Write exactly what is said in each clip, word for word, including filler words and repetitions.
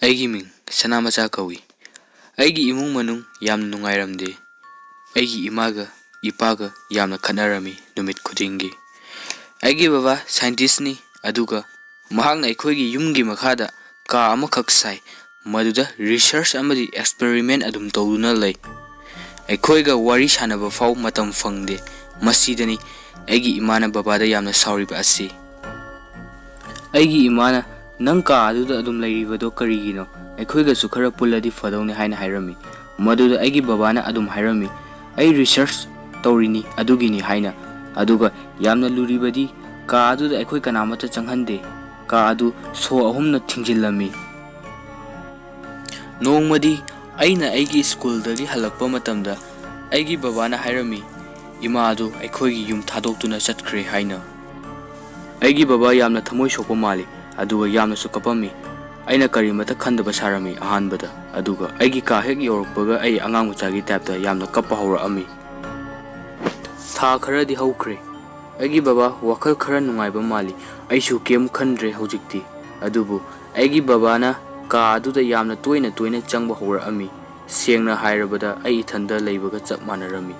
ꯑꯩꯒꯤ ꯃꯤꯡ ꯁꯅꯥꯃꯆꯥ ꯀꯧꯏ꯫ ꯑꯩꯒꯤ ꯏꯃꯨꯡ ꯃꯅꯨꯡ ꯌꯥꯝꯅ ꯅꯨꯡꯉꯥꯏꯔꯝꯗꯦ꯫ ꯑꯩꯒꯤ ꯏꯃꯥꯒ ꯏꯄꯥꯒ ꯌꯥꯝꯅ ꯈꯠꯅꯔꯝꯃꯤ ꯅꯨꯃꯤꯠ ꯈꯨꯗꯤꯡꯒꯤ꯫ ꯑꯩꯒꯤ ꯕꯕꯥ ꯁꯥꯏꯟꯇꯤꯁꯅꯤ, ꯑꯗꯨꯒ ꯃꯍꯥꯛꯅ ꯑꯩꯈꯣꯏꯒꯤ ꯌꯨꯝꯒꯤ ꯃꯈꯥꯗ ꯀꯥ ꯑꯃꯈꯛ ꯁꯥꯏ, ꯃꯗꯨꯗ ꯔꯤꯁꯔꯆ ꯑꯃꯗꯤ ꯑꯦꯛꯁꯄꯦꯔꯤꯃꯦꯟ ꯑꯗꯨꯝ ꯇꯧꯗꯨꯅ ꯂꯩ꯫ ꯑꯩꯈꯣꯏꯒ ꯋꯥꯔꯤ ꯁꯥꯟꯅꯕ ꯐꯥꯎ ꯃꯇꯝ ꯐꯪꯗꯦ꯫ ꯃꯁꯤꯗꯅꯤ ꯑꯩꯒꯤ ꯏꯃꯥꯅ ꯕꯕꯥꯗ ꯌꯥꯝꯅ ꯁꯥꯎꯔꯤꯕ ꯑꯁꯤ꯫ ꯑꯩꯒꯤ ꯏꯃꯥꯅ, "ꯅꯪ ꯀꯥ ꯑꯗꯨꯗ ꯑꯗꯨꯝ ꯂꯩꯔꯤꯕꯗꯣ ꯀꯔꯤꯒꯤꯅꯣ? ꯑꯩꯈꯣꯏꯒꯁꯨ ꯈꯔ ꯄꯨꯜꯂꯗꯤ ꯐꯗꯧꯅꯤ" ꯍꯥꯏꯅ ꯍꯥꯏꯔꯝꯃꯤ꯫ ꯃꯗꯨꯗ ꯑꯩꯒꯤ ꯕꯕꯥꯅ ꯑꯗꯨꯝ ꯍꯥꯏꯔꯝꯃꯤ, "ꯑꯩ ꯔꯤꯁꯔꯆ ꯇꯧꯔꯤꯅꯤ, ꯑꯗꯨꯒꯤꯅꯤ" ꯍꯥꯏꯅ꯫ ꯑꯗꯨꯒ ꯌꯥꯝꯅ ꯂꯨꯔꯤꯕꯗꯤ, ꯀꯥ ꯑꯗꯨꯗ ꯑꯩꯈꯣꯏ ꯀꯅꯥꯃꯠꯇ ꯆꯪꯍꯟꯗꯦ꯫ ꯀꯥ ꯑꯗꯨ ꯁꯣ ꯑꯍꯨꯝꯅ ꯊꯤꯡꯖꯤꯜꯂꯝꯃꯤ꯫ ꯅꯣꯡꯃꯗꯤ ꯑꯩꯅ ꯑꯩꯒꯤ ꯁ꯭ꯀꯨꯜꯗꯒꯤ ꯍꯜꯂꯛꯄ ꯃꯇꯝꯗ, ꯑꯩꯒꯤ ꯕꯕꯥꯅ ꯍꯥꯏꯔꯝꯃꯤ, "ꯏꯃꯥ ꯑꯗꯨ ꯑꯩꯈꯣꯏꯒꯤ ꯌꯨꯝ ꯊꯥꯗꯣꯛꯇꯨꯅ ꯆꯠꯈ꯭ꯔꯦ" ꯍꯥꯏꯅ꯫ ꯑꯩꯒꯤ ꯕꯕꯥ ꯌꯥꯝꯅ ꯊꯃꯣꯏ ꯁꯣꯛꯄ ꯃꯥꯜꯂꯤ, ꯑꯗꯨꯒ ꯌꯥꯝꯅꯁꯨ ꯀꯞꯄꯝꯃꯤ꯫ ꯑꯩꯅ ꯀꯔꯤꯃꯠꯇ ꯈꯟꯗꯕ ꯁꯥꯔꯝꯃꯤ ꯑꯍꯥꯟꯕꯗ, ꯑꯗꯨꯒ ꯑꯩꯒꯤ ꯀꯥ ꯍꯦꯛ ꯌꯧꯔꯛꯄꯒ ꯑꯩ ꯑꯉꯥꯡ ꯃꯆꯥꯒꯤ ꯇꯥꯏꯞꯇ ꯌꯥꯝꯅ ꯀꯞꯄ ꯍꯧꯔꯛꯑꯝꯃꯤ꯫ ꯊꯥ ꯈꯔꯗꯤ ꯍꯧꯈ꯭ꯔꯦ꯫ ꯑꯩꯒꯤ ꯕꯕꯥ ꯋꯥꯈꯜ ꯈꯔ ꯅꯨꯡꯉꯥꯏꯕ ꯃꯥꯜꯂꯤ꯫ ꯑꯩꯁꯨ ꯀꯩꯝ ꯈꯟꯗ꯭ꯔꯦ ꯍꯧꯖꯤꯛꯇꯤ꯫ ꯑꯗꯨꯕꯨ ꯑꯩꯒꯤ ꯕꯕꯥꯅ ꯀꯥ ꯑꯗꯨꯗ ꯌꯥꯝꯅ ꯇꯣꯏꯅ ꯇꯣꯏꯅ ꯆꯪꯕ ꯍꯧꯔꯛꯑꯝꯃꯤ꯫ ꯁꯦꯡꯅ ꯍꯥꯏꯔꯕꯗ, ꯑꯩ ꯏꯊꯟꯗ ꯂꯩꯕꯒ ꯆꯞ ꯃꯥꯟꯅꯔꯝꯃꯤ꯫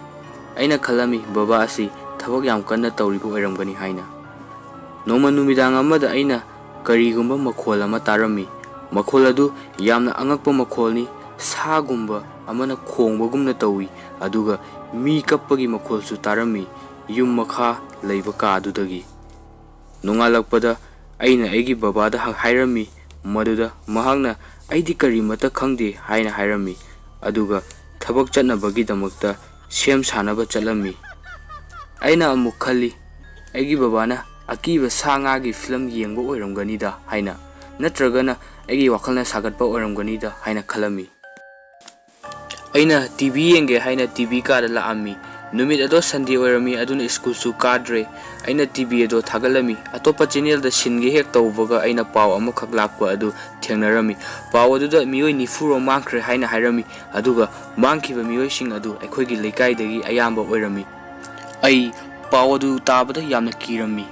ꯑꯩꯅ ꯈꯜꯂꯝꯃꯤ, ꯕꯕꯥ ꯑꯁꯤ ꯊꯕꯛ ꯌꯥꯝ ꯀꯟꯅ ꯇꯧꯔꯤꯕ ꯑꯣꯏꯔꯝꯒꯅꯤ ꯍꯥꯏꯅ꯫ ꯅꯣꯡꯃ ꯅꯨꯃꯤꯗꯥꯡ ꯑꯃꯗ ꯑꯩꯅ ꯀꯔꯤꯒꯨꯝꯕ ꯃꯈꯣꯜ ꯑꯃ ꯇꯥꯔꯝꯃꯤ꯫ ꯃꯈꯣꯜ ꯑꯗꯨ ꯌꯥꯝꯅ ꯑꯉꯛꯄ ꯃꯈꯣꯜꯅꯤ꯫ ꯁꯥꯒꯨꯝꯕ ꯑꯃꯅ ꯈꯣꯡꯕꯒꯨꯝꯅ ꯇꯧꯏ, ꯑꯗꯨꯒ ꯃꯤ ꯀꯞꯄꯒꯤ ꯃꯈꯣꯜꯁꯨ ꯇꯥꯔꯝꯃꯤ, ꯌꯨꯝ ꯃꯈꯥ ꯂꯩꯕ ꯀꯥ ꯑꯗꯨꯗꯒꯤ꯫ ꯅꯣꯡꯉꯥꯜꯂꯛꯄꯗ ꯑꯩꯅ ꯑꯩꯒꯤ ꯕꯕꯥꯗ ꯍ-, ꯍꯥꯏꯔꯝꯃꯤ꯫ ꯃꯗꯨꯗ ꯃꯍꯥꯛꯅ, "ꯑꯩꯗꯤ ꯀꯔꯤꯃꯠꯇ ꯈꯪꯗꯦ" ꯍꯥꯏꯅ ꯍꯥꯏꯔꯝꯃꯤ, ꯑꯗꯨꯒ ꯊꯕꯛ ꯆꯠꯅꯕꯒꯤꯗꯃꯛꯇ ꯁꯦꯝ ꯁꯥꯅꯕ ꯆꯠꯂꯝꯃꯤ꯫ ꯑꯩꯅ ꯑꯃꯨꯛ ꯈꯜꯂꯤ, ꯑꯩꯒꯤ ꯕꯕꯥꯅ ꯑꯀꯤꯕ ꯁꯥ ꯉꯥꯒꯤ ꯐꯤꯂꯝ ꯌꯦꯡꯕ ꯑꯣꯏꯔꯝꯒꯅꯤꯗ ꯍꯥꯏꯅ, ꯅꯠꯇ꯭ꯔꯒꯅ ꯑꯩꯒꯤ ꯋꯥꯈꯜꯅ ꯁꯥꯒꯠꯄ ꯑꯣꯏꯔꯝꯒꯅꯤꯗ ꯍꯥꯏꯅ ꯈꯜꯂꯝꯃꯤ꯫ ꯑꯩꯅ ꯇꯤ ꯚꯤ ꯌꯦꯡꯒꯦ ꯍꯥꯏꯅ ꯇꯤ ꯚꯤ ꯀꯥꯗ ꯂꯥꯛꯑꯝꯃꯤ꯫ ꯅꯨꯃꯤꯠ ꯑꯗꯣ ꯁꯟꯗꯦ ꯑꯣꯏꯔꯝꯃꯤ, ꯑꯗꯨꯅ ꯁ꯭ꯀꯨꯜꯁꯨ ꯀꯥꯗ꯭ꯔꯦ꯫ ꯑꯩꯅ ꯇꯤ ꯚꯤ ꯑꯗꯣ ꯊꯥꯒꯠꯂꯝꯃꯤ꯫ ꯑꯇꯣꯞꯄ ꯆꯦꯅꯦꯜꯗ ꯁꯤꯟꯒꯦ ꯍꯦꯛ ꯇꯧꯕꯒ ꯑꯩꯅ ꯄꯥꯎ ꯑꯃꯈꯛ ꯂꯥꯛꯄ ꯑꯗꯨ ꯊꯦꯡꯅꯔꯝꯃꯤ꯫ ꯄꯥꯎ ꯑꯗꯨꯗ ꯃꯤꯑꯣꯏ ꯅꯤꯐꯨ ꯔꯣꯝ ꯃꯥꯡꯈ꯭ꯔꯦ ꯍꯥꯏꯅ ꯍꯥꯏꯔꯝꯃꯤ, ꯑꯗꯨꯒ ꯃꯥꯡꯈꯤꯕ ꯃꯤꯑꯣꯏꯁꯤꯡ ꯑꯗꯨ ꯑꯩꯈꯣꯏꯒꯤ ꯂꯩꯀꯥꯏꯗꯒꯤ ꯑꯌꯥꯝꯕ ꯑꯣꯏꯔꯝꯃꯤ꯫ ꯑꯩ ꯄꯥꯎ ꯑꯗꯨ ꯇꯥꯕꯗ ꯌꯥꯝꯅ ꯀꯤꯔꯝꯃꯤ꯫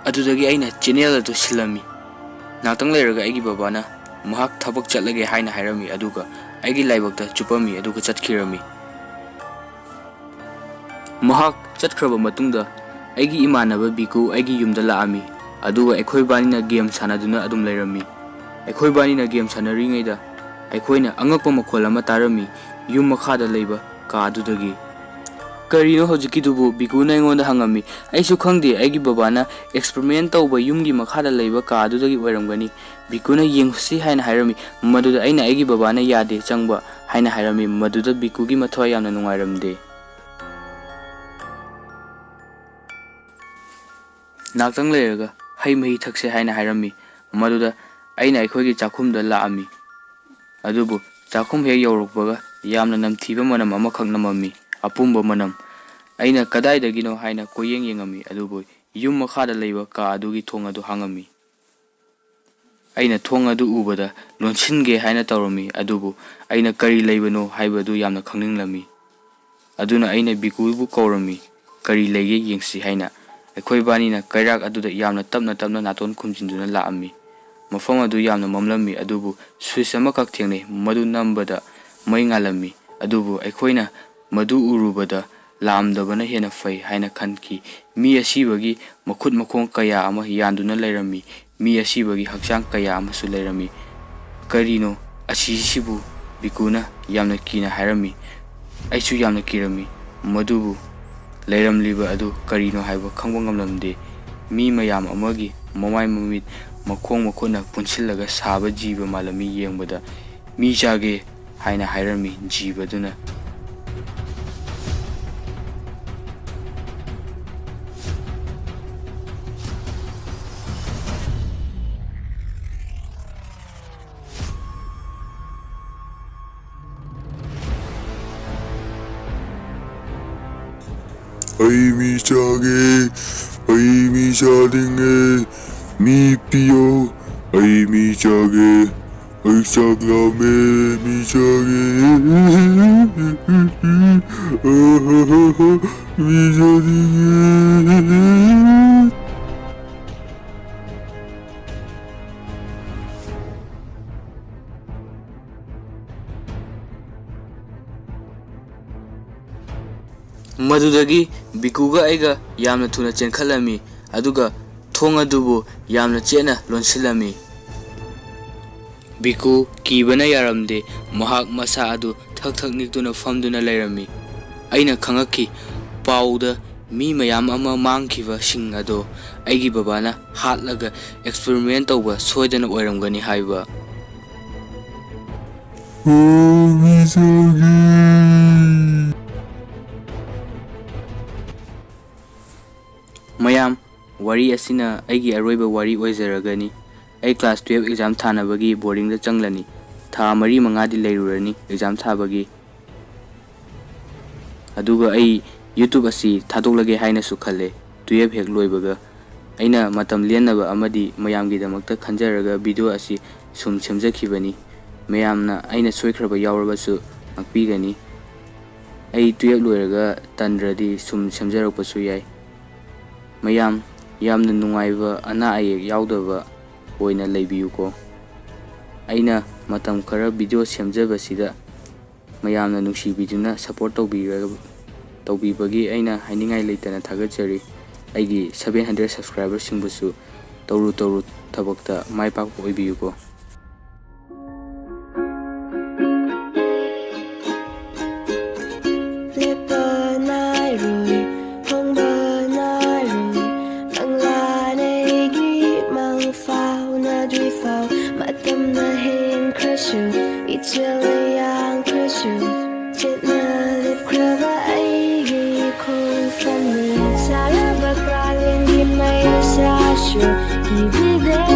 ꯑꯗꯨꯗꯒꯤ ꯑꯩꯅ ꯆꯦꯅꯦꯜ ꯑꯗꯨ ꯁꯤꯜꯂꯝꯃꯤ꯫ ꯉꯥꯛꯇꯪ ꯂꯩꯔꯒ ꯑꯩꯒꯤ ꯕꯕꯥꯅ, ꯃꯍꯥꯛ ꯊꯕꯛ ꯆꯠꯂꯒꯦ ꯍꯥꯏꯅ ꯍꯥꯏꯔꯝꯃꯤ, ꯑꯗꯨꯒ ꯑꯩꯒꯤ ꯂꯥꯏꯕꯛꯇ ꯆꯨꯞꯄꯝꯃꯤ, ꯑꯗꯨꯒ ꯆꯠꯈꯤꯔꯝꯃꯤ꯫ ꯃꯍꯥꯛ ꯆꯠꯈ꯭ꯔꯕ ꯃꯇꯨꯡꯗ ꯑꯩꯒꯤ ꯏꯃꯥꯟꯅꯕ ꯕꯤꯀꯨ ꯑꯩꯒꯤ ꯌꯨꯝꯗ ꯂꯥꯛꯑꯝꯃꯤ, ꯑꯗꯨꯒ ꯑꯩꯈꯣꯏꯕꯥꯅꯤꯅ ꯒꯦꯝ ꯁꯥꯟꯅꯗꯨꯅ ꯑꯗꯨꯝ ꯂꯩꯔꯝꯃꯤ꯫ ꯑꯩꯈꯣꯏꯕꯥꯅꯤꯅ ꯒꯦꯝ ꯁꯥꯟꯅꯔꯤꯉꯩꯗ ꯑꯩꯈꯣꯏꯅ ꯑꯉꯛꯄ ꯃꯈꯣꯜ ꯑꯃ ꯇꯥꯔꯝꯃꯤ, ꯌꯨꯝ ꯃꯈꯥꯗ ꯂꯩꯕ ꯀꯥ ꯑꯗꯨꯗꯒꯤ꯫ "ꯀꯔꯤꯅꯣ ꯍꯧꯖꯤꯛꯀꯤꯗꯨꯕꯨ?" ꯕꯤꯀꯨꯅ ꯑꯩꯉꯣꯟꯗ ꯍꯪꯉꯝꯃꯤ꯫ "ꯑꯩꯁꯨ ꯈꯪꯗꯦ, ꯑꯩꯒꯤ ꯕꯕꯥꯅ experiment ꯇꯧꯕ ꯌꯨꯝꯒꯤ ꯃꯈꯥꯗ ꯂꯩꯕ ꯀꯥ ꯑꯗꯨꯗꯒꯤ ꯑꯣꯏꯔꯝꯒꯅꯤ꯫" ꯕꯤꯀꯨꯅ "ꯌꯦꯡꯉꯨꯁꯤ" ꯍꯥꯏꯅ ꯍꯥꯏꯔꯝꯃꯤ꯫ ꯃꯗꯨꯗ ꯑꯩꯅ ꯑꯩꯒꯤ ꯕꯕꯥꯅ "ꯌꯥꯗꯦ ꯆꯪꯕ" ꯍꯥꯏꯅ ꯍꯥꯏꯔꯝꯃꯤ꯫ ꯃꯗꯨꯗ ꯕꯤꯀꯨꯒꯤ ꯃꯊ꯭ꯋꯥꯏ ꯌꯥꯝꯅ ꯅꯨꯡꯉꯥꯏꯔꯝꯗꯦ꯫ ꯉꯥꯛꯇꯪ ꯂꯩꯔꯒ "ꯍꯩ ꯃꯍꯤ ꯊꯛꯁꯦ" ꯍꯥꯏꯅ ꯍꯥꯏꯔꯝꯃꯤ꯫ ꯃꯗꯨꯗ ꯑꯩꯅ ꯑꯩꯈꯣꯏꯒꯤ ꯆꯥꯛꯈꯨꯝꯗ ꯂꯥꯛꯑꯝꯃꯤ꯫ ꯑꯗꯨꯕꯨ ꯆꯥꯛꯈꯨꯝ ꯍꯦꯛ ꯌꯧꯔꯛꯄꯒ ꯌꯥꯝꯅ ꯅꯝꯊꯤꯕ ꯃꯅꯝ ꯑꯃꯈꯛ ꯅꯝꯃꯝꯃꯤ, ꯑꯄꯨꯝꯕ ꯃꯅꯝ꯫ ꯑꯩꯅ "ꯀꯗꯥꯏꯗꯒꯤꯅꯣ?" ꯍꯥꯏꯅ ꯀꯣꯏꯌꯦꯡ ꯌꯦꯡꯉꯝꯃꯤ, ꯑꯗꯨꯕꯨ ꯌꯨꯝ ꯃꯈꯥꯗ ꯂꯩꯕ ꯀꯥ ꯑꯗꯨꯒꯤ ꯊꯣꯡ ꯑꯗꯨ ꯍꯥꯡꯉꯝꯃꯤ꯫ ꯑꯩꯅ ꯊꯣꯡ ꯑꯗꯨ ꯎꯕꯗ ꯂꯣꯟꯁꯤꯟꯒꯦ ꯍꯥꯏꯅ ꯇꯧꯔꯝꯃꯤ, ꯑꯗꯨꯕꯨ ꯑꯩꯅ ꯀꯔꯤ ꯂꯩꯕꯅꯣ ꯍꯥꯏꯕꯗꯨ ꯌꯥꯝꯅ ꯈꯪꯅꯤꯡꯂꯝꯃꯤ꯫ ꯑꯗꯨꯅ ꯑꯩꯅ ꯕꯤꯀꯨꯕꯨ ꯀꯧꯔꯝꯃꯤ, "ꯀꯔꯤ ꯂꯩꯒꯦ ꯌꯦꯡꯁꯤ" ꯍꯥꯏꯅ꯫ ꯑꯩꯈꯣꯏꯕꯥꯅꯤꯅ ꯀꯩꯔꯥꯛ ꯑꯗꯨꯗ ꯌꯥꯝꯅ ꯇꯞꯅ ꯇꯞꯅ ꯅꯥꯇꯣꯟ ꯈꯨꯝꯖꯤꯟꯗꯨꯅ ꯂꯥꯛꯑꯝꯃꯤ꯫ ꯃꯐꯝ ꯑꯗꯨ ꯌꯥꯝꯅ ꯃꯝꯂꯝꯃꯤ, ꯑꯗꯨꯕꯨ switch ꯑꯃꯈꯛ ꯊꯦꯡꯅꯩ, ꯃꯗꯨ ꯅꯝꯕꯗ ꯃꯩ ꯉꯥꯜꯂꯝꯃꯤ꯫ ꯑꯗꯨꯕꯨ ꯑꯩꯈꯣꯏꯅ ꯃꯗꯨ ꯎꯔꯨꯕꯗ ꯂꯥꯛꯑꯝꯗꯕꯅ ꯍꯦꯟꯅ ꯐꯩ ꯍꯥꯏꯅ ꯈꯟꯈꯤ꯫ ꯃꯤ ꯑꯁꯤꯕꯒꯤ ꯃꯈꯨꯠ ꯃꯈꯣꯡ ꯀꯌꯥ ꯑꯃ ꯌꯥꯟꯗꯨꯅ ꯂꯩꯔꯝꯃꯤ꯫ ꯃꯤ ꯑꯁꯤꯕꯒꯤ ꯍꯛꯆꯥꯡ ꯀꯌꯥ ꯑꯃꯁꯨ ꯂꯩꯔꯝꯃꯤ꯫ "ꯀꯔꯤꯅꯣ ꯑꯁꯤꯁꯤꯕꯨ?" ꯕꯤꯀꯨꯅ ꯌꯥꯝꯅ ꯀꯤꯅ ꯍꯥꯏꯔꯝꯃꯤ꯫ ꯑꯩꯁꯨ ꯌꯥꯝꯅ ꯀꯤꯔꯝꯃꯤ꯫ ꯃꯗꯨꯕꯨ ꯂꯩꯔꯝꯂꯤꯕ ꯑꯗꯨ ꯀꯔꯤꯅꯣ ꯍꯥꯏꯕ ꯈꯪꯕ ꯉꯝꯂꯝꯗꯦ꯫ ꯃꯤ ꯃꯌꯥꯝ ꯑꯃꯒꯤ ꯃꯃꯥꯏ ꯃꯃꯤꯠ, ꯃꯈꯣꯡ ꯃꯈꯨꯠꯅ ꯄꯨꯟꯁꯤꯜꯂꯒ ꯁꯥꯕ ꯖꯤꯕ ꯃꯥꯜꯂꯝꯃꯤ꯫ ꯌꯦꯡꯕꯗ "ꯃꯤ ꯆꯥꯒꯦ" ꯍꯥꯏꯅ ꯍꯥꯏꯔꯝꯃꯤ ꯖꯤꯕꯗꯨꯅ꯫ "ꯑꯩ ꯃꯤ ꯆꯥꯒꯦ, ꯑꯩ ꯃꯤ ꯆꯥꯅꯤꯡꯉꯦ, ꯃꯤ ꯄꯤꯌꯣ, ꯑꯩ ꯃꯤ ꯆꯥꯒꯦ, ꯑꯩ ꯆꯥꯛ ꯂꯥꯝꯃꯦ, ꯃꯤ ꯆꯥꯒꯦ, ꯃꯤ ꯆꯥꯅꯤꯡꯉꯦ꯫" ꯃꯗꯨꯗꯒꯤ ꯕꯤꯀꯨꯒ ꯑꯩꯒ ꯌꯥꯝꯅ ꯊꯨꯅ ꯆꯦꯟꯈꯠꯂꯝꯃꯤ, ꯑꯗꯨꯒ ꯊꯣꯡ ꯑꯗꯨꯕꯨ ꯌꯥꯝꯅ ꯆꯦꯠꯅ ꯂꯣꯟꯁꯤꯜꯂꯝꯃꯤ꯫ ꯕꯤꯀꯨ ꯀꯤꯕꯅ ꯌꯥꯔꯝꯗꯦ, ꯃꯍꯥꯛ ꯃꯁꯥ ꯑꯗꯨ ꯊꯛ ꯊꯛ ꯅꯤꯛꯇꯨꯅ ꯐꯝꯗꯨꯅ ꯂꯩꯔꯝꯃꯤ꯫ ꯑꯩꯅ ꯈꯪꯉꯛꯈꯤ, ꯄꯥꯎꯗ ꯃꯤ ꯃꯌꯥꯝ ꯑꯃ ꯃꯥꯡꯈꯤꯕꯁꯤꯡ ꯑꯗꯣ ꯑꯩꯒꯤ ꯕꯕꯥꯅ ꯍꯥꯠꯂꯒ ꯑꯦꯛꯁꯄꯦꯔꯤꯃꯦꯟ ꯇꯧꯕ ꯁꯣꯏꯗꯅ ꯑꯣꯏꯔꯝꯒꯅꯤ ꯍꯥꯏꯕ꯫ ꯑꯣ, ꯃꯤꯆꯥꯒꯤ꯫ ꯃꯌꯥꯝ, ꯋꯥꯔꯤ ꯑꯁꯤꯅ ꯑꯩꯒꯤ ꯑꯔꯣꯏꯕ ꯋꯥꯔꯤ ꯑꯣꯏꯖꯔꯒꯅꯤ꯫ ꯑꯩ ꯀ꯭ꯂꯥꯁ ꯇꯨꯌꯦꯜꯐ ꯑꯦꯛꯖꯥꯝ ꯊꯥꯅꯕꯒꯤ ꯕꯣꯔꯗꯤꯡꯗ ꯆꯪꯂꯅꯤ꯫ ꯊꯥ ꯃꯔꯤ ꯃꯉꯥꯗꯤ ꯂꯩꯔꯨꯔꯅꯤ ꯑꯦꯛꯖꯥꯝ ꯊꯥꯕꯒꯤ꯫ ꯑꯗꯨꯒ ꯑꯩ YouTube ꯑꯁꯤ ꯊꯥꯗꯣꯛꯂꯒꯦ ꯍꯥꯏꯅꯁꯨ ꯈꯜꯂꯦ꯫ ꯇꯨꯌꯦꯜꯐ ꯍꯦꯛ ꯂꯣꯏꯕꯒ ꯑꯩꯅ ꯃꯇꯝ ꯂꯦꯟꯅꯕ ꯑꯃꯗꯤ ꯃꯌꯥꯝꯒꯤꯗꯃꯛꯇ ꯈꯟꯖꯔꯒ ꯚꯤꯗꯤꯑꯣ ꯑꯁꯤ ꯁꯨꯝ ꯁꯦꯝꯖꯈꯤꯕꯅꯤ꯫ ꯃꯌꯥꯝꯅ ꯑꯩꯅ ꯁꯣꯏꯈ꯭ꯔꯕ ꯌꯥꯎꯔꯕꯁꯨ ꯉꯥꯛꯄꯤꯒꯅꯤ꯫ ꯑꯩ ꯇꯨꯌꯦꯜꯐ ꯂꯣꯏꯔꯒ ꯇꯟꯗ꯭ꯔꯗꯤ ꯁꯨꯝ ꯁꯦꯝꯖꯔꯛꯄꯁꯨ ꯌꯥꯏ꯫ ꯃꯌꯥꯝ, ꯌꯥꯝꯅ ꯅꯨꯡꯉꯥꯏꯕ, ꯑꯅꯥ ꯑꯌꯦꯛ ꯌꯥꯎꯗꯕ ꯑꯣꯏꯅ ꯂꯩꯕꯤꯌꯨꯀꯣ꯫ ꯑꯩꯅ ꯃꯇꯝ ꯈꯔ ꯚꯤꯗꯤꯑꯣ ꯁꯦꯝꯖꯕꯁꯤꯗ ꯃꯌꯥꯝꯅ ꯅꯨꯡꯁꯤꯕꯤꯗꯨꯅ ꯁꯞꯄꯣꯔꯠ ꯇꯧꯕꯤꯔ-, ꯇꯧꯕꯤꯕꯒꯤ ꯑꯩꯅ ꯍꯥꯏꯅꯤꯡꯉꯥꯏ ꯂꯩꯇꯅ ꯊꯥꯒꯠꯆꯔꯤ꯫ ꯑꯩꯒꯤ seven hundred subscriberꯁꯤꯡꯕꯨꯁꯨ ꯇꯧꯔꯨ ꯇꯧꯔꯨ ꯊꯕꯛꯇ ꯃꯥꯏ ꯄꯥꯛꯄ ꯑꯣꯏꯕꯤꯌꯨꯀꯣ꯫ ꯂꯦꯞꯄ ꯅꯥꯏꯔꯣꯏ, ꯍꯣꯡꯕ ꯅꯥꯏꯔꯣꯏ, ꯃꯪꯂꯥꯟ ꯑꯩꯒꯤ ꯃꯪ ꯐꯥꯎꯅꯗ꯭ꯔꯤꯐꯥꯎ꯫ ꯃꯇꯝꯅ ꯍꯦꯟꯈ꯭ꯔꯁꯨ, ꯏꯆꯦꯜꯅ ꯌꯥꯡꯈ꯭ꯔꯁꯨ, ꯆꯦꯠꯅ ꯂꯦꯞꯈ꯭ꯔꯕ ꯑꯩꯒꯤ ꯈꯣꯡꯐꯝꯅꯤ꯫ ꯁꯥꯔꯕ ꯀꯥꯂꯦꯟꯒꯤ ꯃꯩꯁꯥꯁꯨ ꯀꯤꯕꯤꯗꯦ꯫